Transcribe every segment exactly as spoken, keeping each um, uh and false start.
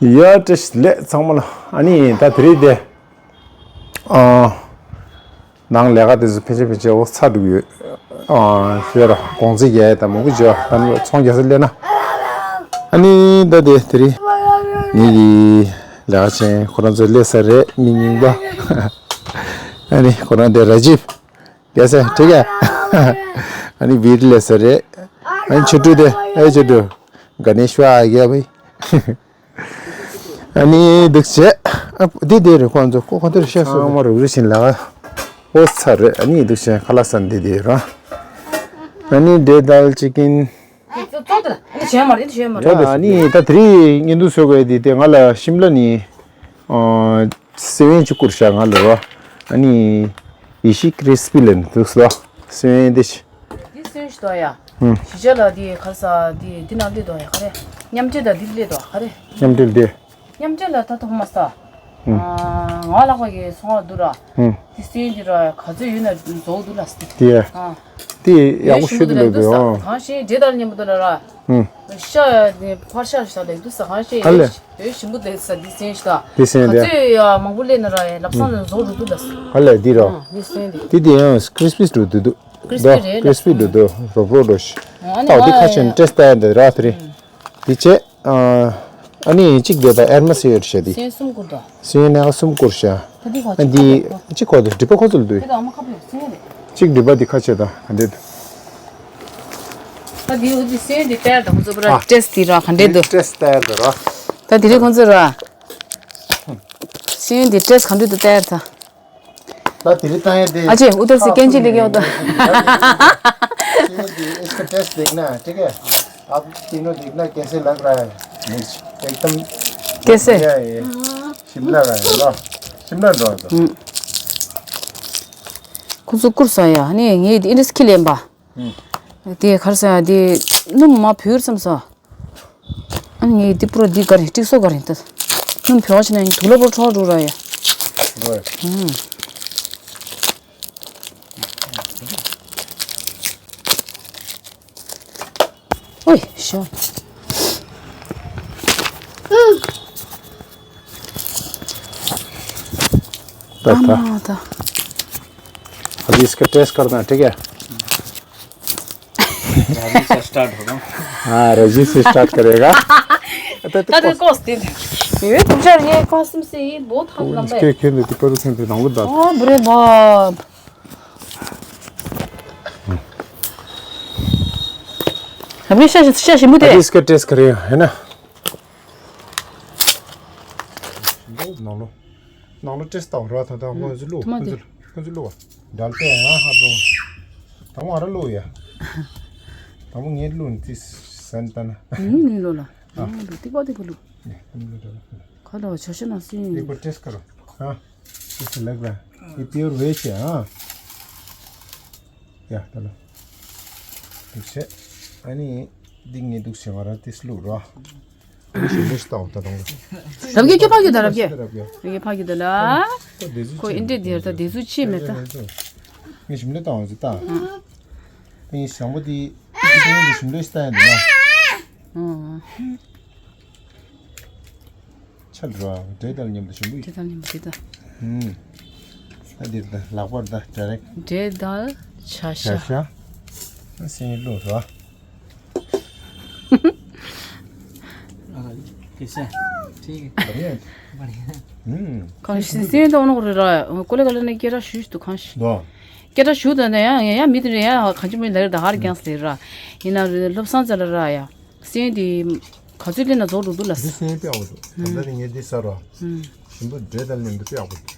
ཡ་བཀྲ་ཤིས་བདེ་ལེགས་ཚང་མ་ལ། ཨ་ནི་ད་དེ་རིང་དེ། ཨ། ནང་ལས་ཀ་དེ་ཚོ་ཕལ་ཆེར་ཕལ་ཆེར་འོ་ཚར་འགྲོ་གི་ཡོད། ཨ། ཤོད་ར་གོང་ཚད་རྒྱག་ཡས་དང་མང་པོ་བྱེད་པ་ད་ནི་ཚོང་རྒྱག་ས་སླེབས་ན། ཨ་ནི་ད་དེ་དེ་རིང་ངེད་ཀྱི་ལས་ཀ་ཆེན་ཁོ་རང་ཚོ་སླེབས་ས་རེད། མི་རྙིང་པ། ཨ་ནི་ཁོ་རང་དེ་ར་ཇིབ། རྒྱལ་སྲས་འགྲིག་ག་ཨ་ནི་བིར་ལས་ས་རེད། ཨ་ནི་ཆུ་ཕྲུག་དེ་ཨེ་ཆུ་ཕྲུག་ག་ནས་ཤུ་ཨ་རྒྱལ་བའི། ཨ་ནི་འདུག་བྱས། ཨ་འདི་དེ་རེད། ཁོང་ཚོ་ཁོ་ཁོ་ཚོར་བཤད་སོང་། ཚང་མ་རུབ་རུབ་བཞིན་ལ་ཨོ་ཚ་རེད། ཨ་ནི་འདུག་བྱས་ཁ་ལག་ཟ་འདི་དེ་ར། ཨ་ནི་འབྲས་དལ་ཅི་ཀིན། ཙོ་ཙོ་དེ་ཨ་ནི་བྱས་མ་རེད། ཨ་ནི་བྱས་མ་རེད། ཨ་ནི་ད་དེ་རིང་བརྙན་ཐུང་བཟོ་དགོས་དེ་དེ་ང་ལ་ཤིམ་ལ་ནི། ཨ། སེ་བན་ཅིག་བསྐུར་ཤག་ང་ལ་རོ། ཨ་ནི་ཡེ་ཤེས་ཀྲིས་པི་ལེན་འདུག་སོ། སེ་བན་དེ་ཆི། འདི་སེ་བན་ཞིག་འདུག་ཡ། ཧུམ། གཞིས་ཆགས་ལ་འདི་ག་རེ་ཟ་འདི་འདི་ནང་སླེབས་འདུག་ཡ། ག་རེ་མཉམ་འབྲེལ་དང་འདི་སླེབས་འདུག་ག་རེ། མཉམ་འབྲེལ་དེ། མཉམ་འབྲེལ་ལ་ད་ཐོག་མ་ཟ། ཧུམ། ཨ། ང་ལག་པ་གི་སོང་བ་འདུག་ར། ཧུམ། འདི་སེ་བན་འདི་ར་ག་ཚོད་ཡོད་ན་རྫོགས་འདུག་ལ་སྟེ། དེ། ཨ། དེ་ཡག་པོ་ཤོད་འདུག་ལབ་འདུག་ཨ། གང་ཤེས་འབྲས་དལ་མཉམ་པོ་འདུག་ལ་ར། ཧུམ། ཤ་ནི་ཕར་ཤ་ཤ་ལེགས་འདུག་ས་གང་ཤེས། ཨ་ལེ། ཡོད་ཞིམ་པོ་ལེགས་ས་འདི་སེ་བན་ཤ་ད། འདི་སེ་བན་དེ། ག་ཚོད་ཡ་མང་པོ་ལེན་ན་ར་ཡ་ལབ་སང་ནས་བཟོ་རུ་འདུག་ལ། ཨ་ལེ་འདི་རོ། ཨ་འདི་སེ་བན་འདི། འདི་དེ་ཡང་ཀྲིས་པི་འགྲོ་འདུག་འདུག་ཀྲིས་པི་རེད་ལ། ཀྲིས་པི་འགྲོ་འདུག་རོབ་རོབ་འགྲོ་ཤི། ཨ་ནི་ཏའོ་འདི་ཁ་ཆེན་ཀྲེས་ཏ་ཡ་འདི་ར་ཐི་རི། འདི་བྱས། ཨ་ནི་གཅིག་འདོད་པ་ཨེར་མ་སི་ཡོད་ཤ་འདི། སེ་བན་གསུམ་བསྐུར་དོ། སེ་བན་ནས་གསུམ་བསྐུར་ཤ། ད་འདི་ག་ཨ་འདི་གཅིག་གོ་འདི་འདི་པ་ཁོ་ཚོ་ལ་འདུག་དེ་དང་མ་ཁ་པོ་སེ་བན་རེད། གཅིག་འདི་པ་འདི་ཁ་ཆེ་ད་ག་འདི་འདུག་ད་འདི་འོ་འདི་སེ་བན་འདི་སྟེར་དང་ཁོ་ཚོ་པུ་ར་ཨ་ཀྲེས་འདི་ར་ག་འདྲས་འདུག་ཀྲེས་སྟེར་དང་ར། ད་དེ་རིང་ཁོ་ཚོ་ར་སེ་བན་འདི་ཀྲེས་ག་འདྲས་འདུག་སྟེར་ད། ད་དེ་རིང་བཏང་ཡ་དེ། ཨ་ཅེ་ཨུ་ཏར་སི་ཀན་ཅི་ལི་གཡོ་ད། ये इसका टेस्ट देखना है, ठीक है? आप तीनों देखना कैसे लग रहा है मिर्च, एकदम कैसे? बढ़िया है ये। शिमला का है ना? शिमला का है तो। ཁོ་ཚོ་བསྐུར་སོང་ཡ། ནི་ངས་འདི་ཨིན་རིས་ཁི་ལེན་པ། དེ་གར་སོང་ཡ་དེ་སྣུམ་མ་བུར་ཙམ་སོང་། ཨ་ངས་འདི་པུ་ར་འདི་ག་རེ་ཀྲིག་སོ་ག་རེ་ད། སྣུམ་བུ་བ་ཕྱི་ན་དུག་ལོག་པོ་ཁྲོ་རུ་ར་ཡ། ཧོꯏ། ཨུམ། ཨོའི་ཤོ། ད་ད། ཨ་མ་ད། अभी इसका टेस्ट करना है, ठीक है? राजू से स्टार्ट होगा। हाँ, राजू से स्टार्ट करेगा। तो, तो ད་དེ་ཀོས་ཏེ། ཡོད་དུ་ཅར་ཡེ་ཀོས་སམ་སི་བོ་ཐག་ལམ་པས། ཁྱེད་ཁྱེད་འདི་པར་སེམས་དེ་ནང་ལོ་ད། ཨོ་བུ་རེ་བབ། ལམ་ནས་ཤ་ཤ་ཞིམ་པོ་དེ། अभी इसका टेस्ट करेगा, है ना? ནང་ལོ། ནང་ལོ་ཏྲེས་ཏང་ར་ད་ད་ཁོང་ཚོ་ལོ་ཐུ་མ་ཁོང་ཚོ་དེ། ཁོང་ཚོ་ལོ་བ། འདྲ་ལྟས་ཡང་ཧ་པོ། དང་པོ་ང་ར་ལོ་ཡ། དང་པོ་ངས་ལོ་ནི་ཏི་སན་ཏ་ན། ཡིན་ལོ་ལ། ཨ། ཡིན་ལོ་ཏི་པ་ཏི་པ་ལོ། ནས་ཁོང་ལོ་འདྲ་ལ། ཁ་ལ་བ་ཆ་ཤ་ན་སི། ཡིན་པོ་ཏྲེས་ཀ་ར། ཨ། ཏྲེས་ལེགས་ར། ཡི་པིའོར་ཝེ་ཆེ་ཨ། ཡ་ད་ལོ། འདུག་ཆེ། ཨ་ནི་འདི་ངས་འདུག་ཆེ་ང་ར་ཏི་སི་ལུག་ར། རབ་རྒྱས་ཁྱོད་ཕ་གི་དང་རབ་རྒྱས། རབ་རྒྱས། རབ་རྒྱས་ཕ་གི་དང་ལ། ཁོ་ཨིན་དྲེ་དེར་ད་དེ་ཚོ་ཆེ་མེད་ད། ངས་ཞིམ་ལས་བཏང་བ་ཟེར་ད། ངས་ཞང་པོ་དེ་ཞིམ་ལས་ཞིམ་ལས་ཞིམ་ལས་ཞིག་བཏང་ཡ་འདུག་ན། ཆ་འགྲོ་བ་འབྲས་དང་མཉམ་དུ་ཞིམ་པོ་ཡིན། འབྲས་དང་མཉམ་དུ་འབྲས་དང་། ད་འདིར་ད་ལག་པར་ད་ཌའི་རེག་འབྲས་དང་ཆ་ཤ། ཤ་ཤ། སེན་བླུགས་རོ། कैसे? ठीक है। बढ़िया। बढ़िया। གང་ཞིག་སེན་ཏོག་ནོག་རེ་ར། ཀོ་ལེ་ཀ་ལེ་ནས་སྐད་གྲགས་ཞུ་ཞུ་དུ་གང་ཞིག །ལོ། སྐད་གྲགས་ཞུ་དུ་ནས་ཡང་ཡང་མི་དེ་རེ་ཡང་གང་ཅི་མི་ལ་རེ་ད་ཧར་རྒྱང་ཟེར་ར། ཡིན་ན་རེ་སློབ་སང་ཙ་ལ་ར་ཡ། སེན་དེ་ག་ཚོད་ལེན་ན་རྫོགས་འགྲོ་འདུག་ལ། འདི་སེན་དཔེ་ཡག་པོ་འདུག །ད་ལྟ་ནི་ངས་འདི་ཟ་རོ། ཞིམ་པོ་འབྲས་དང་ལེན་འདི་དཔེ་ཡག་པོ་འདུག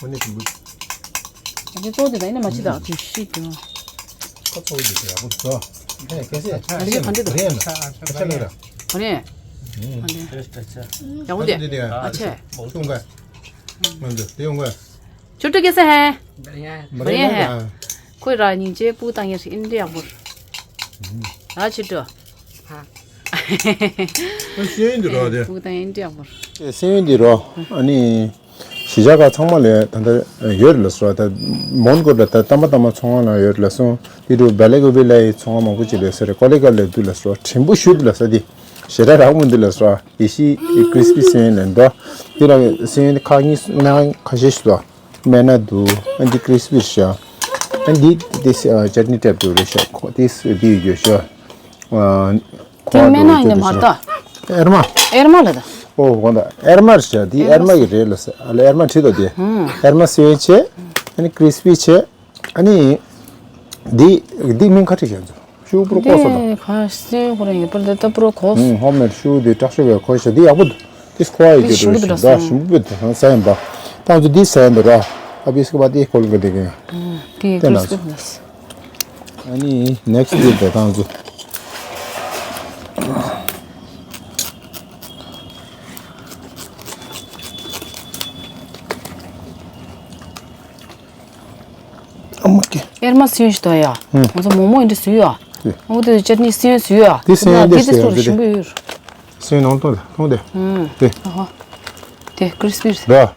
།ཨོ་ནི་ཞིམ་པོ། ད་ལྟ་གཙོ་བོ་དེ་ད་ཡིན་ན་མ་ཕྱི་ད་དུས་ཤིག་ཀྱང་། ཁ་ཚོ་འདི་དཔེ་ཡག་པོ་འདུག །ཧེ་གལ་སྲིད་ང་ཚོ་ག་འདྲ་འདུག །རེད་ཡ་ན་ཁ་ཆ་ལ་ར། ཨོ་ནི། ཡག་པོ་དེ། ཨ་ཆེ། ཏུང་ག །ང་ཚོ་དེ་ཡོང་ག ། ཆུ་ཏུ་ཀེ་སེ་ཧེ། བ་རེ་ཧེ། ཁོས་ར་སྙིང་རྗེ་སྤུ་བཏང་ཡར་ཨིན་འདྲ་ཡག་པོ། ཨ་ཆུ་ཏུ། ཨ་སེན་འདི་རོ་དེ། སྤུ་བཏང་ཨིན་འདྲ་ཡག་པོ། སེན་འདི་རོ། ཨ་ནི། ཤ་ གཞིས་ཆགས་ཁག་ཚང་མ་ལ་ད་ལྟ་ཡོད་རེད་ལ་སོ། ད་མོན་གྷོ་ལ་ད་ཏམ་པ་ཏམ་པ་ཚོང་ཁང་ལ་ཡོད་རེད་ལ་སོ། དེ་རུ་བེ་ལེ་གོ་བི་ལ་ཡི་ཚོང་ཁང་མང་པོ་ཅིག་ལས་ས་རེད། ཀོ་ལི་གྷལ་ལ་འདུག་ལ་སོ། དྲིན་པོ་ཞུ་འདུག་ལ་སོ། དེ་ཞེ་དྲག་རག་མི་འདུག་ལ་སོ། ཡེ་ཤི་ཀི་རི་སི་པི་སོན་ལ་འདུག་དེ་ལ་སོན་ཁག་གཉིས་ན་ཁ་ཤས་ཤིག་འདུག་སྨན་སྣ་འདུག་ཨ་འདི་ཀི་རི་སི་པི་རེད་ཤག་ཨ་འདི་དེ་ཅ་ནི་ཊེབ་འདུག་རེད་ཤག་ཁོ་དེ་འདི་ཡོད་ཤག་དེ་སྨན་སྣ་ཡིན་ནི་མ་རེད་ད། ཨེར་མ། ཨེར་མ་ལ་ད། ཨོ་འོ་ད་ཨེར་མ་རེད་ཤག་དེ་ཨེར་མ་ཡི་རེད་ལ་ཟེར། ཨ་ལ་ཨེར་མ་བྲིས་འདུག་དེ། ཨེར་མ་སོན་བྱས། ཨ་ནི་ཀི་རི་སི་པི་བྱས། ཨ་ནི། འདི། འདི་མིང་ག་རེ་བྱས་འདུག་ཤུ་པུ་རོ་ཀོ་སོ་དང་། དེ་ག་སོན་ཁོ་རང་ཡོད་པར་དེ་ལྟ་བུ་རོ་གོ། ཧོམ་མེད་ཤུ་དེ་དྲག་ཤོས་པའི་ཁོ་ཤ་འདི་ཡག་པོ་འདུག་དེ་ཁོ་བ་ཡི་དེ་གི་ཞིམ་པོ་འདུག་ལ་ཞིམ་པོ་འདུག་ཟ་ཡིན་པ། ཏང་ཚོ་འདི་ཟ་ཡིན་འདུག་ར། ཨ་བི་སི་ཀི་བ་དེ་ཁོ་ལ་གི་དེ་གི། དེ་དེ་ན་ཀྲིས་པི་ལ། ཨ་ནི་ནེག་སི་ཊི་དེ་ཏང་ཚོ། ཨ་མ་ཀེ། ཨེར་མ་སོན་ཞིག་དོ་ཡ། ཧུམ། ང་ཚོ་མོག་མོག་ཡིན་འདྲ་བཟོས་ཡ། ཧུམ། ཨ་མོ་དེ་ཅར་ནི་སོན་བཟོས་ཡ། དེ་སོན་དེ་དེ་དེ་སོན་ཞིམ་པོ་ཡོད། སོན་ནང་ཐོང་དེ་ཐོང་དེ། ཧུམ། དེ། ཨ་ཧོ། དེ་ཀྲིས་པི་རེད། ར།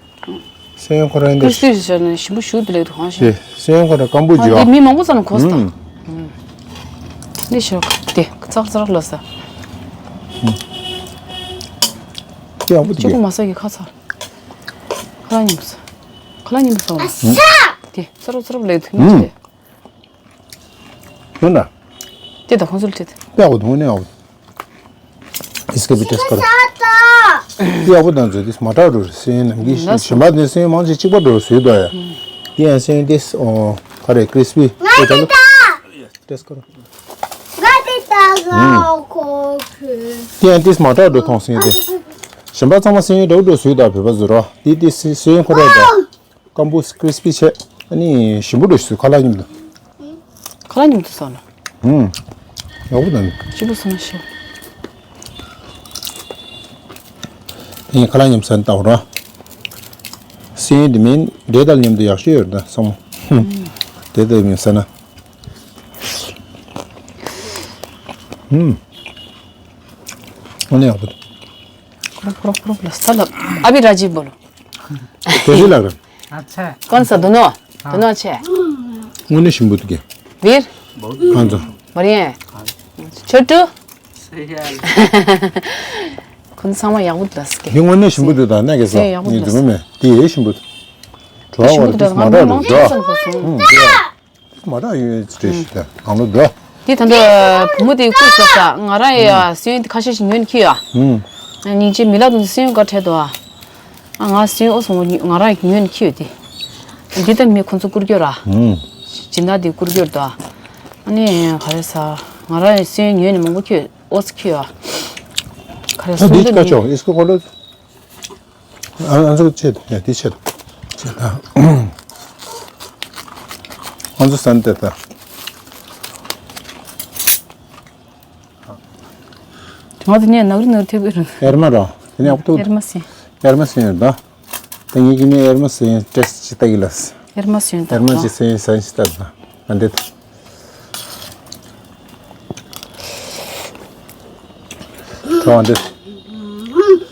སོན་ཁོ་རང་ཀྲིས་པི་རེད་ཟེར་ནས་ཞིམ་པོ་ཞུ་དེ་ལེགས་འདུག་གང་ཞིག་དེ་སོན་ཁོ་རང་སྐམ་པོ་ཨ་ཅིག་དེ་ཡ། མི་མང་པོ་ཙམ་གོ་སོང་ད། ཧུམ། ཧུམ། ནི་ཞོག་དེ་ཙག་ཙག་ལ་ས། ཧུམ། དེ་ཡག་པོ་ཅི་གོ་དེ། མ་ས་གི་ཁ་ཚ། ཁ་ལག་ཉིམ་ས། ཁ་ལག་ཉིམ་ས། དེ་ཚ་རོབ་ཚ་རོབ་ལེགས་འདུག་མི་དེ། ཡོད་ན། དེ་དང་ཁོང་ཚོ་ལ་དེ། དཔེ་ཡག་པོ་འདུག་ནས་ཡག་པོ། ཨིས་ཀ་བི་ཏེས་ཀར། དེ་ཡག་པོ་དང་ཚོ་དེ་མ་དྲག་རུ་སེན་ནམ་གྱི་ཞིམ་པ་ནས་སེན་མང་ཆེ་གཅིག་པ་འགྲོ་སུས་དོ་ཡ། དེ་ཡང་སེན་དེ་ཨོ་ག་རེ་ཀྲིས་པི་དེ་ད་ལ་ཏེས་ཀར། དེ་ཡང་དེ་མ་དྲག་འགྲོ་ཐོང་སེན་དེ། ཞིམ་པ་ཚང་མ་སེན་འགྲོ་འགྲོ་སུས་དོ་བོད་པ་ཟུར་རོ་དེ་དེ་སེན་ཁོ་ར་དོ། སྐམ་པོ་ཀྲིས་པི་བྱས། ཨ་ནི་ཞིམ་པོ་འདྲ་ཞིག་ཁ་ལག་མཉམ་དུ། ཁ་ལག་མཉམ་དུ་ཟ་ན། ཧུམ། ཡག་པོ་དང་། སྐྱིད་པོ་སོང་ཤོག་དེ་ཁ་ལག་མཉམ་ཟ་ན་ལྟ་བ་ར། སེན་འདི་མིན་འབྲས་དང་མཉམ་དུ་ཡག་ཤོས་ཡོད་རེད་ད་སོང་མོ། ཧུམ། དེ་ལྟ་མིན་ཟ་ན། ཧུམ། ཨ་ནི་ཡག་པོ་འདུག་ཁོ་རོ་ཁོ་རོ་ཁོ་རོ་ལ་ས་ལ་ཨ་བི་ར་ཇི་བོ་ལོ། དེ་ལ་ར། अच्छा। कौन सा दोनों? दोनों अच्छे हैं। དངོས་གནས་ཞིམ་པོ་འདུག་གི། वीर। ཁོང་ཚོ། बढ़िया है। छोटू। ཁོང་ཚང་མ་ཡག་པོ་འདུག་ཟེར་གི། དེ་དངོས་གནས་ཞིམ་པོ་འདུག་ད་ནས་གི་ས་དེ་ཡག་པོ་ངས་འདུག་འཛུམ་མེད་དེ་ཡེ་ཞིམ་པོ་འདུག་དེ་ཞིམ་པོ་འདུག་ང་མ་འདྲ་མང་འདུག་ཙམ་ཁོ་སོང་། ཧུང་། དེ་མ་འདྲ་ཡོད་ཅེས་ཞུ་ད་གང་ལོ་འདུག་དེ་ད་ལྟ་བུ་མོ་དེ་བསྐུར་སོང་ས་ང་རང་ཡ་སོན་ཁ་ཤས་ཤིག་ཉོས་ནས་ཁྱེར་ཡ། ཧུང་། སྙིང་རྗེ་མི་ལ་དུ་སོན་ག་ཁྲལ་དོ། ཨ་ང་སོན་ཨོ་སོང་ང་རང་ཉོས་ནས་ཁྱེར་ཡོད་དེ། འདི་ལྟར་མི་ཁོང་ཚོ་བསྐུར་རྒྱུ་ར། ཧུང་། སྦྱིན་བདག་དེ་བསྐུར་རྒྱུ་ར་དོ། ཨ་ནི་ག་རེ་ས། ང་རང་ཡ་སོན་ཉོས་ནས་མང་པོ་ཁྱེར་ཨོ་སི་ཁྱེར་ཡ། ག་རེ་ཨ་སོན་འདི་དེ་ཀ་ནི་ཅོ་ཨིས་ཀོ་ཀོ་ལོ། ཨ་ཨ་ཚོ་ཆེད་ཡ་དེ་ཆེད་ཆེད་ད། ཨ་ཚོ་སན་ཏེ་ད། དེ་མ་དེ་ནས་ནག་རི་ནག་རི་ཐེབས་ཀྱི་རེད། ཨེར་མ་རོ། དེ་ནས་ཨོག་ཏོ། ཨེར་མ་སེན། ཨེར་མ་སེན་ཡོད་ད། ད་ངས་ཀྱི་ནས་ཨེར་མ་སེན་ཊེས་ཅི་ལྟ་གི་ལ། ཨེར་མ་སེན་ད། ཨེར་མ་ཅི་སེན་སན་ཅི་ལྟ་ད། ཨ་འདི་ད། ཐོ་ཨ་འདི།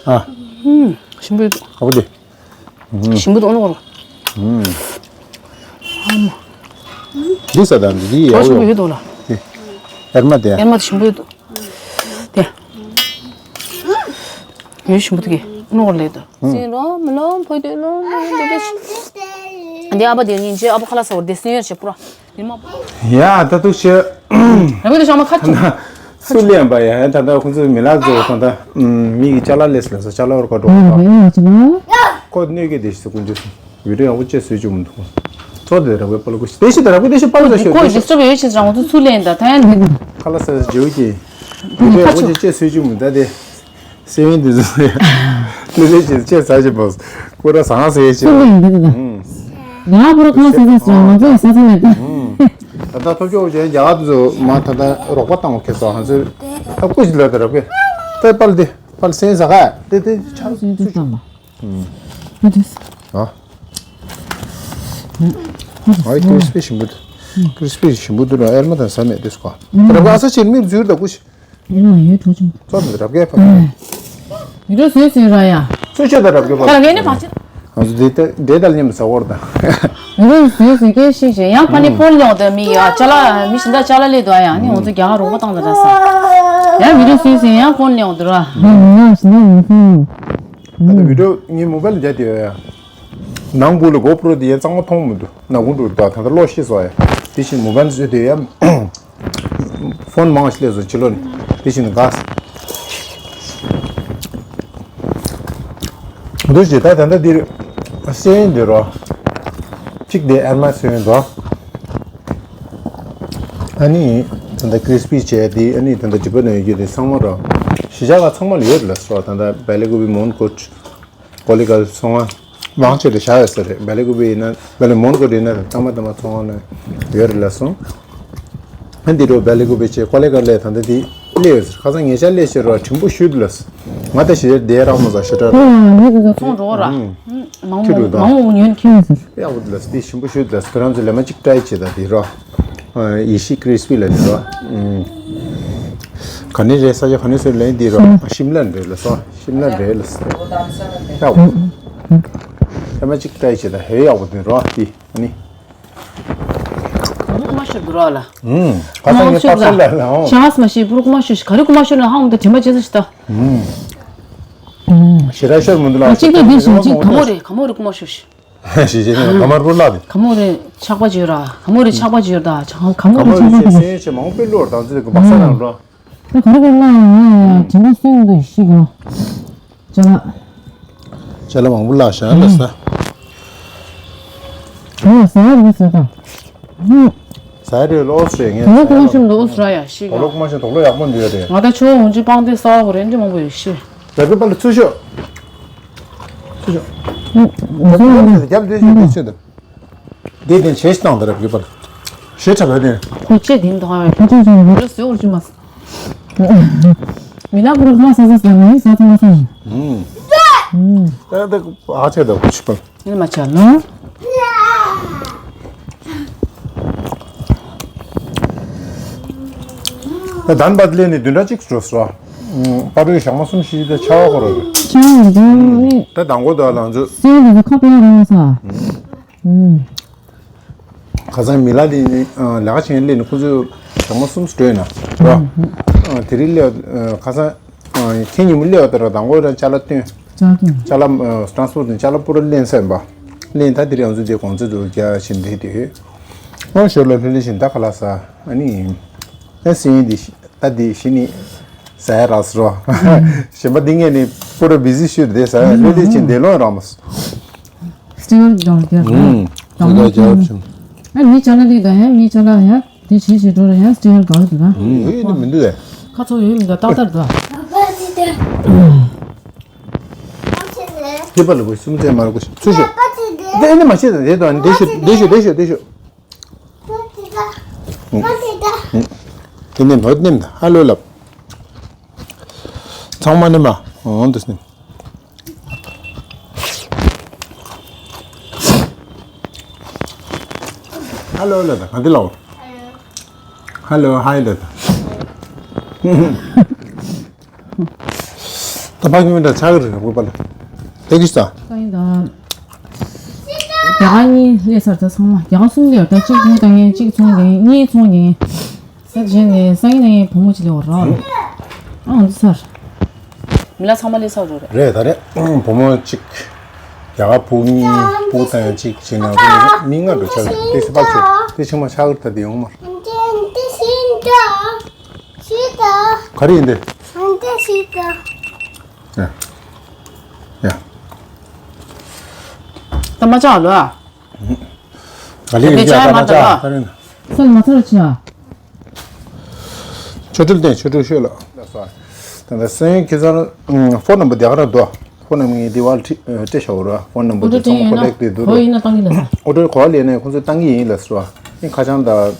ཨ། ཧུམ། ཞིམ་པོ་ཡོད། ཨ་བུ་འདི། ཞིམ་པོ་འདུག་ཨོ་ནོ་གོ་ལ། འདི་ས་དང་འདི་ཡག་ཞིམ་པོ་ཡོད་འདུག་ལ། ཨེར་མ་དེ། ཨེར་མ་དེ་ཞིམ་པོ་ཡོད་འདུག་དེ། ཡོད་ཞིམ་པོ་འདུག་གི་ཨོ་ནོ་གོ་ལ་ཡོད་འདུག་སེན་རོ་མི་ལོང་ཕོ་དུ་ལོང་ལོང་འདི་འདི། འདི་ཨ་ཕ་དེ་ཉིན་རྗེས་ཨ་ཕ་ཁ་ལག་ཟ་བར་དེ་སེན་ཡོད་ཆེ་པོ་ར། ཡ་ད་དུ་ཤེ། ར་བའི་དུ་ཤ་མ་ཁ་ཐུག་སུ་ལེན་པ་ཡ་ད་ལྟ་ཁོང་ཚོའི་མི་ལ་ཚོ་ད་ལྟ་མི་གི་ཅ་ལག་ལས་ལས་སོ་ཅ་ལག་བར་ཁ་འགྲོ་བ། ཁོ་གནོད་སྐྱེལ་དེ་ཞིག་སུ་ཀུན་ཅི་སུ་བི་ཌིའོ་ཡག་པོ་ཅེས་བཟོས་བཅུག་མི་འདུག་ཚོ་དེ་ར་བའི་པ་ལ་ཀུ་ཤི་དེ་ཞིག་ད་ར་བའི་དེ་ཞིག་པ་ལ་ཟ་ཤོད་ཁོ་དེ་ཞིག་ཌིས་ཊརབ་ཡོད་ཆེ་ཙང་ང་ཚོ་ཚུར་ལེན་ད་ད་ཡང་འདི་ཁ་ལག་ཟ་ཟ་ཇེའུ་ཀྱི་བི་ཌིའོ་ཡག་པོ་ཅེས་བཟོས་བཅུག་མི་འདུག་ད་དེ། སེ་བན་དེ་ཚོ་ལེ་ལེ་བྱེད་ཆེ་ཟ་བྱེད་པོ། ཀུ་ར་ཟ་ང་ཟེར་ཆེ། ཀུ་ར་ཡིན་འདི་ད། ང་པུ་ར་ཁོ་ཟ་ཟ་ཟ་ང་ཚོ་ཡང་ཟ་ཟ་མེད་ད། ད་ལྟ་ཐོབ་ཆོག་བྱས་རྒྱ་གར་དེ་ཚོ་མ་ད་ལྟ་རོགས་པ་བཏང་བ་ཁེ་སོ་ང་ཚོས་ད་ཀུ་ཞིག་ལ་ད་རབ་གེ་ད་པལ་དེ་པལ་སེང་ཟ་ག་དེ་དེ་ཆ་ཟ་ཟ་ད་མ། ཨ་དེ་ཨ་ཨ་ཀྲིས་པི་ཞིམ་པོ་འདུག་ཀྲིས་པི་ཞིམ་པོ་འདུག་ར་ཨེར་མ་དང་ཟ་མེད་དེ་སུ་ག་ད་རབ་ག་ས་ཆེན་མིར་འཛུལ་ད་ཀུ་ཞིག་ཡིན་ལ་ཡོད་གྲོགས་ཆུང་། ཚོ་འདི་རབ་རྒྱས་ཕ་གི། མི་འགྲོ་སུས་སུས་ར་ཡ། སུ་ཆོད་ད་རབ་རྒྱས་ཕ་ད་གི། ར་གས་ནི་བ་ཆེ། ང་ཚོ་འདི་ལྟ་འདྲེ་དང་མཉམ་ཟ་བར་དང་། མི་རུང་སུས་སུས་སྐད་ཤིག་ཤིག་ཡང་ཕ་ནི་ཕོན་ལེན་འོང་དོན་མི་ཡོད་ཅ་ལག་མི་ཤིན་ད་ཅ་ལག་ལས་དོ་ཡང་ནི་ང་ཚོ་རྒྱ་གར་རོགས་པ་བཏང་ད་ད་ས། ཡང་མི་རུང་སུས་སུས་ཡང་ཕོན་ལེན་འོང་དོ་ར། ད་ལྟ་བི་ཌིའོ་ངའི་མོ་བལ་རྒྱ་དེ་ཡོད་ཡ། ནང་བུ་ལ་གོ་པྲོ་དེ་ཡང་གཙང་མ་མཐོང་མི་འདུག་ནག་ཁུང་འགྲོ་ད་ད་ལྟ་གློག་ཤི་སོང་ཡ། དེ་བཞིན་མོ་བལ་བཟོས་དེ་ཡང་། ཕོན་མང་ཞིག་སླེབས་སོང་ཕྱི་ལོགས་ནས། དེ་བཞིན་དགའ། འདུག་ཅེས་ད་ད་ལྟ་འདིར་སེན་འདི་རོ། གཅིག་དེ་ཨར་མ་སེན་རོ། ཨ་ནི་ད་ལྟ་ཀྲིས་པི་བྱས་དེ་ཨ་ནི་ད་ལྟ་ཇི་པ་ནས་ཡོད་རྒྱུ་དེ་ཚང་མ་རོ། གཞིས་ཆགས་ཁག་ཚང་མ་ལ་ཡོད་རེད་ལ་སོ། ད་ལྟ་བེ་ལེ་གུ་པི་མོན་གྷོ། ཀོ་ལི་གྷལ་ཚོང་ཁང་མང་ཆེ་རེ་བཞག་ཡོད་ས་རེད། བེ་ལེ་གུ་པི་ཡིན་ན་བེ་ལེ་མོན་གྷོ་ཡིན་ན་ད་མ་ད་མ་ཚོང་ཁང་ནང་ཡོད་རེད་ལ་སོང་། ཨ་འདི་རུ་བེ་ལེ་གུ་པི་བྱས་ཀོ་ལི་གྷལ་ལ་ད་ལྟ་དེ་སླེབས་ཡོད་ས་རེད། ཁ་སང་ཉེ་ཆར་སླེབས་ཤེས་རོགས་དྲིན་པོ་ཞུ་འདུག་ལ་སོང་། ང་ད་ཞེ་དྲག་རང་མ་ཟ་ཞེ་དྲག་རེད། ཨ་ནི་ད་ཚོང་འགྲོ་ར། ཨང་། མང་ཁྱི་རུ་མོ་དང་མང་མོ་ཉོན་ཁྱི་ཡིན་ཟེར། ཡག་པོ་འདུག་ལ་སོང་། དེ་ཞིམ་པོ་ཞུ་འདུག་ལ་སོང་། ཁྱོད་རང་ཚོ་ལས་མ་གཅིག་ཏྲའི་བྱེད་ད་དེ་རོགས། ཡེ་ཤི་ཀྲིས་པི་ལ་ནི་རོ། ག་ནས་རེད་ས་ཆ་ག་ནས་སུ་ལེན་འདི་རོ། ཤིམ་ལ་འདྲེ་ལ་སོ། ཤིམ་ལ་འདྲེ་ལ་སོ། ཡག་པོ། ཨ་མ་གཅིག་ལྟ་ཡི་བྱེད་ད་ཧེ་ཡག་པོ་འདི་རོ་འདི་ཨ་ནི། རྐུ་མ་ཤོར་འདུག་རོ་ལ། ཁ་སང་ངས་པར་སེལ་ལ་ལ་ཧོ། ཤ་ངས་མ་ཤེས་པུ་རྐུ་མ་ཤོར་ཤི་ག་རེ་རྐུ་མ་ཤོར་ན་ཧ་འོང་ད་དྲི་མ་བྱེད་ས་ཤི་ད། ཞེ་དྲག་ཤོར་མི་འདུག་ལ། གཅིག་ད་འདི་ཞིག་གཅིག་ག་མོ་རེད་ག་མོ་རེད་རྐུ་མ་ཤོར་ཤི། ཞེས་བྱས་ནས་ལ་མར་བུ་བརླག་སྟེ། ག་མོ་རེ་ཆག་པ་བྱོས་ར། ག་མོ་རེ་ཆག་པ་བྱོས་ར། ག་མོ་རེ་ཆག་པ་བྱོས་ར། སེམས་ཆེ་མང་པོ་བློར་དང་ཚོད་ཀྱི་བག་ས་རང་འགྲོ། ད་ག་རེ་ག་ལ་ཡང་དྲན་པ་སེམས་འདི་ཤི་གོ། ཅ་ལག་ཅ་ལག་མང་པོ་བརླག་ཤག་ལ་ས། ཨོ་ཟ་རེ་ཟ་ད། ཟ་རེ་ལོ་སེ་ངས་ད་ལོ་ཀུ་མ་ཤམ་ལོ་སྲ་ཡ་ཤི་གོ། ལོ་ཀུ་མ་ཤམ་དོག་ལོ་ཡག་པོ་འདི་ཡོད་རེད། ང་ད་ཆོ་འོང་ཅི་པང་དེ་ས་བ་གོ་རེ་འདི་མང་པོ་ཡོད་ཤི། ར་པི་པ་ལ་ཚུར་ཤོག་ཚུར་ཤོག་ང་ཚོ་ཡང་རྒྱབ་འདི་ཤོད་འདི་ཤོད་འདི། འདི་དེ་ཆེ་ཞིག་བཏང་འདི་ར་བརྒྱུད་པར་ཞེ་ཁྲ་བས་ནས། ཁོ་ཅེས་དེ་འདུག་ཨ། ཁོ་ཅེས་ཅེས་མི་འགྲོ་ཟེར་བར་ཅི་མ་སོང་། མི་ལ་ཁོ་རང་ས་ས་ས་མི་ས་ས་མ་སོང་། ཨུམ། ཨུམ། ད་ད་ཨ་ཆེ་ད་ཁོ་ཆི་པ། ཡིན་མ་ཆ་ལོ། ད་དན་པ་ལས་ནི་བདུན་ཕྲག་གཅིག་འགྲོ་སོ། པ་རུའི་ཞག་མ་གསུམ་བཞི་དེ་ཆ་བ་ཁོ་རོ། ཆ་བ་འདི་ནི། ད་དང་པོ་དང་ལང་ཚོ། སེ་འདི་ཚོ་ཁ་པའི་རང་ས། ཁ་སང་མི་ལ་དེ་ནི་ལས་ཀ་བྱེད་མཁན་སླེབས་ནས་ཁོ་ཚོས་ཞག་མ་གསུམ་སྤྲོད་ན་རོ། དེ་རིང་སླེབས་ཁ་སང་ཁྱེད་ཉིན་མོ་སླེབས་པ་ལྟར་དང་པོ་རང་ཅ་ལག་བཏོན། ཅ་ལག་བཏོན། ཅ་ལག་ཊ་རན་སི་པོར་ཊི་དང་ཅ་ལག་པུ་ར་ལེན་སེམས་པ། ལེན་ད་དེ་རིང་ང་ཚོ་དེ་གོང་ཚད་དུ་རྒྱ་ཆེན་དེ་དེ། ཨོ་ཞོར་ལ་ལྷོད་ལྷོད་བཞིན་ད་ཁ་ལག་ཟ་ཨ་ནི། ཨ་སེ་ཡིན་དེ་ད་དེ་གཞི་ནི་ཟ་ཡ་རག་སོ། གཞན་པ་འདི་ངས་ནི་པུ་ར་བི་ཟི་ཤུད་དེ་ཟ་ཡ་ལྷོད་ལྷོད་བཞིན་དེ་ལོང་རག་མ་སོང་། སི་ཊི་ཀར་འདྲ་བོ་རྒྱབ་ར། ཨུམ། སི་ཊི་ཀར་རྒྱབ་བྱུང་། ཨ་མི་ཅ་ལག་འདི་དང་ཡང་མི་ཅ་ལག་ཡང་དེ་བྱེད་བྱེད་འགྲོ་ར་ཡང་སི་ཊི་ཀར་དགའ་འདུག་ར། ཡོད་ནི་མི་འདུག་ཨེ། ཁ་ཚོ་ཡོད་མི་འདུག་ཏག་ཏག་འདུག་ཨ། ཁྱེད་པ་ལ་བུ་སུམ་རྩེན་མར་གོ་ཚུལ་ཤོད། དེ་ནི་མ་བྱེད་དང་དེ་དང་དེ་ཤོད་དེ་ཤོད་དེ་ཤོད་དེ་ཤོད། དེ་ནི་ལོ་ནེམ་ད་ཧ་ལོ་ལབ། ཚང་མ་ནི་མ་འོང་དུ་སྣེམ། ཧ་ལོ་ལ་ད་ག་འདི་ལའོ། ཧ་ལོ་ཧའི་ལ་ད། ད་ཕ་གི་མི་འདྲ་ཆགས་ཀྱི་རེད་བུ་པ་ལ། དེ་གི་ས། ད་ཡིན་ད། རྒྱ་གར་གཉིས་སླེབས་ཚར་ད་ཚང་མ་རྒྱ་གར་གསུམ་སླེབས་ད་གཅིག་བུ་བཏང་ཡིན་གཅིག་ཚོང་རྒྱག་ཡིན་གཉིས་ཚོང་རྒྱག་ཡིན། ས་གཞན་ནས་སང་ཉིན་ནས་བུ་མོ་གཅིག་སླེབས་པ་རོགས། ཨང་འདི་ཚར། མི་ལ་ཚང་མ་སླེབས་ཚར་རོགས་རེད། རེད་ད་རེད་བུ་མོ་གཅིག་རྒྱ་གར་བུ་གཉིས་བུ་བཏང་ཡིན་གཅིག་བྱས་ན་མི་ལྔ་འགྲོ་ཆགས་རེད། དེ་སི་པག་ཆོད་དེ་ཆུང་མ་ཆགས་ཀྱི་ད་དེ་ཡོང་མ། ག་རེ་ཡིན་ཏེ། ཡ། ཡ། ད་མ་ཆགས་ལོ། ག་ལེ་ཡིན་ཀྱང་ད་མ་ཆགས་ག་རེ་ཡིན། སོན་མ་ཚར་ཆ། ཆོ་འཕྲུལ་བསྟན་ཆོ་འཕྲུལ་ཤོད་ལ། ད་ལྟ་སེང་ཁྱེད་ཚང་ཕོན་ནམ་བར་དེ་ག་ར་འདུག་ཕོན་ནམ་བར་ངས་དེ་བར་སྤྲད་ཤག་ར། ཕོན་ནམ་བར་དེ་ཚང་མ་ཁོ་ལེགས་དེ་འདུག་ར། ཨོ་ཌར་ག་པར་ལེན་ན་ཁོང་ཚོས་བཏང་གི་ཡིན་ལ་ཟེར་བ། ཨེ་ཁ་བྱང་ད།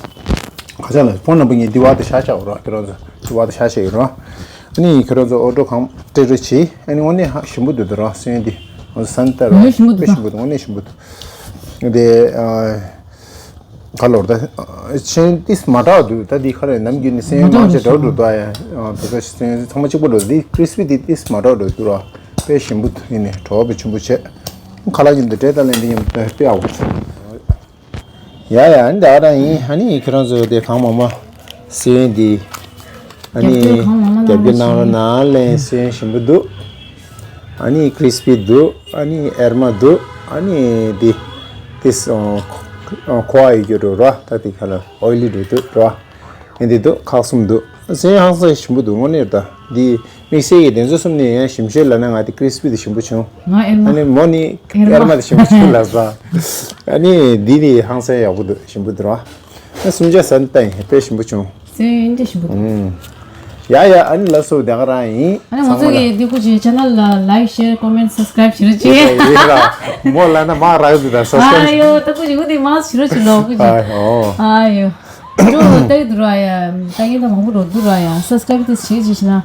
ཁ་བྱང་ལ་ཕོན་ནམ་བར་ངས་དེ་བར་དེ་བཞག་ཤག་ར། ཁྱེད་རང་ཚོ་དེ་བར་དེ་བཞག་ཤག་ཡིན་ར། ཨ་ནི་ཁྱེད་རང་ཚོ་ཨོ་ཌར་གང་སྤྲད་རོགས་གྱིས། ཨ་ནི་དངོས་གནས་ཧ་ཞིམ་པོ་འདུག་འདུག་ར་སེང་དེ། ང་ཚོ་སན་ཏར་ར་དཔེ་ཞིམ་པོ་འདུག་དཔེ་ཞིམ་པོ་འདུག་དངོས་གནས་ཞིམ་པོ་འདུག་དེ། ག་ལོར་ད། ཆེན་ཏིས་མ་དྲག་འདུག་ད་འདི་ཁ་རེ་ནམ་རྒྱུན་ནི་སེམས་མ་ཆེ་འདྲ་འགྲོ་འདུག་ད་ཡ། དེ་ཚོ་སེམས་ཚང་མ་གཅིག་པ་འགྲོ་འདི་ཀྲིས་པི་འདི་ཏིས་མ་དྲག་འགྲོ་འདུག་ར། དཔེ་ཞིམ་པོ་ཡིན་ནི་གྲོགས་པོ་ཆེན་པོ་བྱས། ཁ་ལག་མཉམ་དུ་འབྲས་དང་ལན་འདི་མཉམ་དུ་དཔེ་ཡག་པོ་འདུག་ཡ་ཡ། ཨ་ནི་ད་ག་རང་ཡིན། ཨ་ནི་ཁྱེད་རང་ཚོ་དེ་གང་མང་མང་སེ་ཡོན་འདི་ཨ་ནི་རྒྱབ་སྐྱོར་གང་མང་མང་གནང་རོགས་གནང་རོགས་གནང་། ལན་སེ་ཡོན་ཞིམ་པོ་འདུག་ཨ་ནི་ཀྲིས་པི་འདུག་ཨ་ནི་ཨེར་མ་འདུག་ཨ་ནི་འདི་ཏིས་ཁོ་ཨ་ཡི་རྒྱུ་རུ་ར། ད་དེ་ཁ་ལ་ཨོ་ཡི་ལི་འགྲོ་འདུག་ར། ཨེ་འདི་འདུག་ཁག་གསུམ་འདུག་སེ་ཡོན་ཧང་སང་ཞིམ་པོ་འདུག་དངོས་གནས་རེད། ད་འདི་དམིགས་བསལ་གྱི་དེ་ཚོ་གསུམ་ནས་ཡང་ཞིམ་ཤོས་ལབ་ན་ང་དེ་ཀྲིས་པི་དེ་ཞིམ་པོ་བྱུང་། ང་ཨེར་མ། ཨ་ནི་མོ་ནི་ཨེར་མ། ཨེར་མ་དེ་ཞིམ་པོ་བྱུང་ལབ་ས། ཨ་ནི་འདི་ནི་ཧང་སང་ཡག་པོ་འདུག་ཞིམ་པོ་འདུག་ར། ཨ་སུམ་བརྒྱ་ཟ་ནི་ལྟ་ཡིན། དཔེ་ཞིམ་པོ་བྱུང་། སེ་ཡོན་འདི་ཞིམ་པོ་འདུག་ཨུམ། ཡ་ཡ། ཨ་ནི་ལགས་སོ། དེ་ག་རང་ཡིན། ཨ་ནི་ང་ཚོ་གི་འདི་ཀུ་ཅི་ཆེ་ནལ་ལ་ལའིཀ་ཤེར་ཀོ་མེན་སབ་སི་ཀ་རའིབ་བྱེད་རོགས་བྱེད། ཡོད་ར། མོ་ལ་ན་མ་རག་འདུག་ད་སབ་སི་ཀ་རའིབ། ཨ་ཡོ། ད་ཀུ་ཅི་ཀུ་དེ་མ་བྱེད་རོགས་བྱེད་ལོ་ཀུ་ཅི། ཨ་ཡོ། ཨ་ཡོ། འགྲོ་ལྟ་གི་འདུག་ར་ཡ། ལྟ་གི་ད་མང་པོ་འགྲོ་འདུག་ར་ཡ། སབ་སི་ཀ་རའིབ་དེ་བྱེད་ཅིག་བྱེད་ན་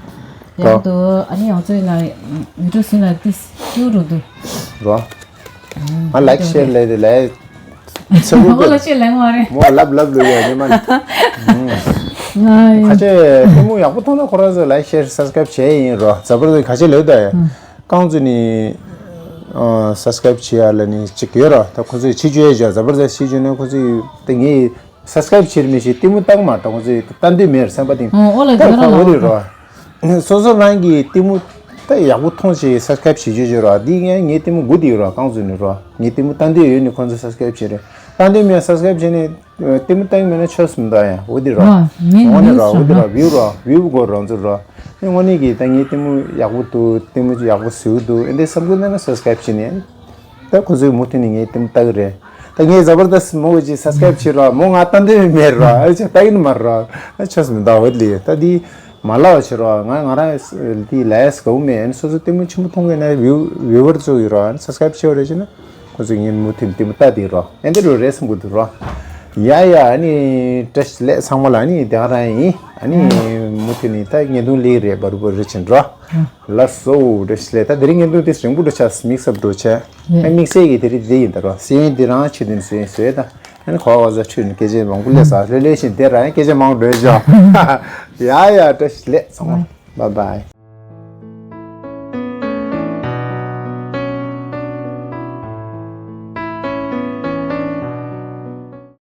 ཡག་འདུག་ཨ་ནི་ང་ཚོ་ཡིན་ན་ཡུ་ཊུབ་སུ་ན་དེ་སྐྱུར་འགྲོ་འདུག་ར། ང་ལའིཀ་ཤེར་ལས་དེ་ལས་ཚེ་བུ་ཨོ་ལ་ཆེ་ལས་མ་རེད། མོ་ལབ་ལབ་ལོས་ཡ་ཉི་མ་ནི། ང་ཡོ། ཁ་ཆེ་ལྟད་མོ་ཡག་པོ་མཐོང་ན་ཁོ་རང་ཚོ་ལའིཀ་ཤེར་སབ་སི་ཀ་རའིབ་བྱས་ཡིན་རོ། ཛ་པར་ཟ་ཁ་ཆེ་ལོས་ད་ཡ། རྐང་ཚོ་ནི་སབ་སི་ཀ་རའིབ་བྱེད་ཡ་ལ་ནི་གཅིག་ཡོད་རོ། ད་ཁོ་ཚོས་ཕྱི་བཅོས་བྱ། ཛ་པར་ཟ་ཕྱི་བཅོས་ནས་ཁོ་ཚོས་ད་ངས་སབ་སི་ཀ་རའིབ་བྱེད་མི་ཤེས། ལྟད་མོ་ལྟ་གི་མ་རེད། ཁོ་ཚོས་ལྟ་འདོད་མེད་རེད། སེམས་པ་གཏིང་ཨོ་ལ་ད་ཁོ་འོ་རེད་རོ། སོ་སོ་རང་གིས་ལྟད་མོ་ད་ཡག་པོ་མཐོང་བྱས་སབ་སི་ཀ་རའིབ་བྱེད་བྱེད་བྱེད་རོ། འདི་ངས་ངའི་ལྟད་མོ་དགུ་དེ་རོ། རྐང་ཚོ་ནི་རོ། ངས་ལྟད་མོ་ལྟ་འདོད་ཡོད་ནི་ཁོ་ཚོ་སབ་སི་ཀ་རའིབ་བྱེད་རེད། ལྟ་འདོད་མེད་སབ་སི་ཀ་རའིབ་བྱེད་ནི་ལྟད་མོ་ལྟ་གི་མེད་ན་ཆོས་སུ་མི་འདུག་ཡ། འོ་དེ་རོ། རོ། ངས་འོ་ནི་ནི་རོ། འོ་རོ་དེ་རོ། ཝིའུ་རོ། ཝིའུ་དགོས་རོ་ཚོ་རོ། ངས་འོ་ནི་གི་ད་ངའི་ལྟད་མོ་ཡག་པོ་འདུག་ལྟད་མོ་ཡག་པོ་བཟོས་འདུག་ཨེ་འདྲ་བསམ་གི་འདུག་ན་སབ་སི་ཀ་རའིབ་བྱེད་ནི། ད་ཁོ་ཚོས་མུ་མཐུད་ནས་ངའི་ལྟད་མོ་ལྟ་གི་རེད། ད་ངས་ཛ་བར་དསྟ་མོ་གི་ཅིག་སབ་སི་ཀ་རའིབ་བྱེད་རོགས། མོ་ང་ལྟ་འདོད་མེད་རོགས། ཨ་ཅག་ལྟ་གི་ནི་མ་རོགས། ཨ་ཆོས་མི་འདུག་འོ་ལི། ད་འདི་མ་ལབ་བྱེད་རོགས། ང་ང་རང་འདི་ལས་གོ་མེད། སོ་སོ་ལྟད་མོ་ཆེན་པོ་མཐོང་གི་ན་ཝིའུ་ཝིའུ་ཝར་ཚོ་ཡོད་རོགས། སབ་སི་ཀ་རའིབ་བྱེད་རོགས་བྱེད་ན་ཁོ་ཚོས་ངའི་མུ་མཐུད་ནས་ལྟད་མོ་ལྟ་དེ་རོགས། ཨེ་འདི་རུ་རེད་བསམ་གི་འདུག་རོགས། ཡ་ཡ། ཨ་ནི་བཀྲ་ཤིས་བདེ་ལེགས་ཚང་མ་ལ། ཨ་ནི་དེ་ག་རང་ཡིན། ཨ་ནི་མུ་མཐུད་ནས་ད་བརྙན་ཐུང་ལེགས་རེད། བར་བར་རེ་ཕྱིན་འགྲོ། ལགས་སོ། བཀྲ་ཤིས་བདེ་ལེགས། ད་དེ་རིང་བརྙན་ཐུང་དེ་རིང་པོ་འགྲོ་ཆགས། མིག་སབ་འགྲོ་ཆགས། ཨ་དམིགས་བསལ་གྱི་དེ་རིང་དེ་ཡིན་ད་རོ། སེ་ཡོན་འདི་རང་ཆེད་དུ་སེ་ཡོན་བཟོས་ད། ཨ་ནི་གོ་བ་ཟ་འཕྲུལ་ནས་སྐད་ཆ་མང་པོ་ལས་ས་ལྷོད་ལྷོད་བཞིན་དེ་རང་སྐད་ཆ་མང་པོ་འགྲོ་ཆོག་ཡ་ཡ། བཀྲ་ཤིས་བདེ་ལེགས་ཚང་མ། བའི་བའི།